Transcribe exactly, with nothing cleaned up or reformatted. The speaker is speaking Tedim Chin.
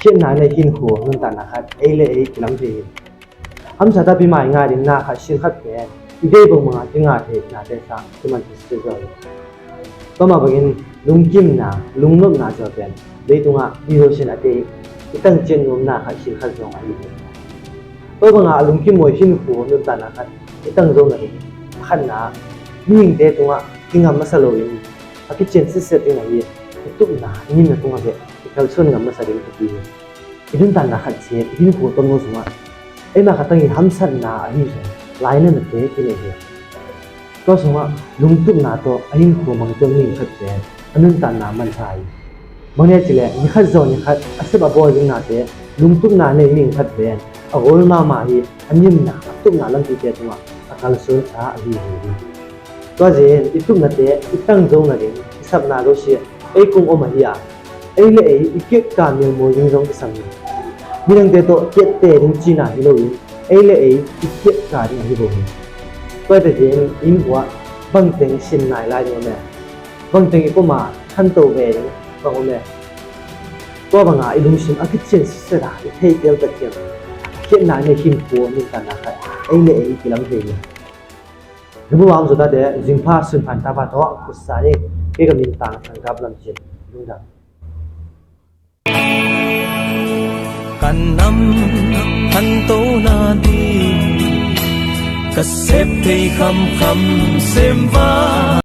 Khiatna nei hinkhua nuntakna khat ei le ei kilam thei hi. Hamsa tapi mah i ngah ding na khat sin khat pen i deih bangbang a kingah theih nate sang kiman thei zaw hi. Tua mah bangin lungkimna, lungnopna zaw pen leitungah i zawh sin a tei i tangcian nuamna khat sin khat zong ahi hi. Tua bangah a lungkim mawi hinkhua nuntakna khat i tang zo nading, a khatna mihingte tungah kingam masa loin a kician sitset ding ahi i tupna i ngimna tungah bek i kalsuan ngam masa ding thupi hi. I nuntakna khat ciat i hinkhua tomno sungah eima khat tang i hamsatna ahi zong lainatnate kinei hi. Tua sungah lungtupna tawh a hinkhua mangtuan mihing khat pen a nuntakna manpha hi. Bang nia cileh ni khat zawh ni khat a sep a bawl ding nate lungtupna nei mihing khat pen a gol mahmah hi. A ngimna a tupna lampite tungah a kalsuan sa ahi hi. Tua zin i tupnate i tang zo nading i sapna zosia ei kung om ahi a, ei le ei i kiatka milmawi ding zong i sam hi. Midangte tawh kiatte ding cina hi loin ei le ei i kiatka ding ahi bo hi. Tua teh zin in huah bangteng sin nai lai ding om e? Bangteng i poma khanto ve ding bang om e? Tua banga i lungsim a kician sisera i theih tel tak ciang khiatna nei hinkhua nuntakna khat ei le ei kilam thei hi. Nubu a om zawtate zingpha sunphan tapa tawh khutsa ning kei ka min Tang Thang Kap Lam Cin. Lungdam. Kan nam khanto nading ka sep thei khamkham sem va.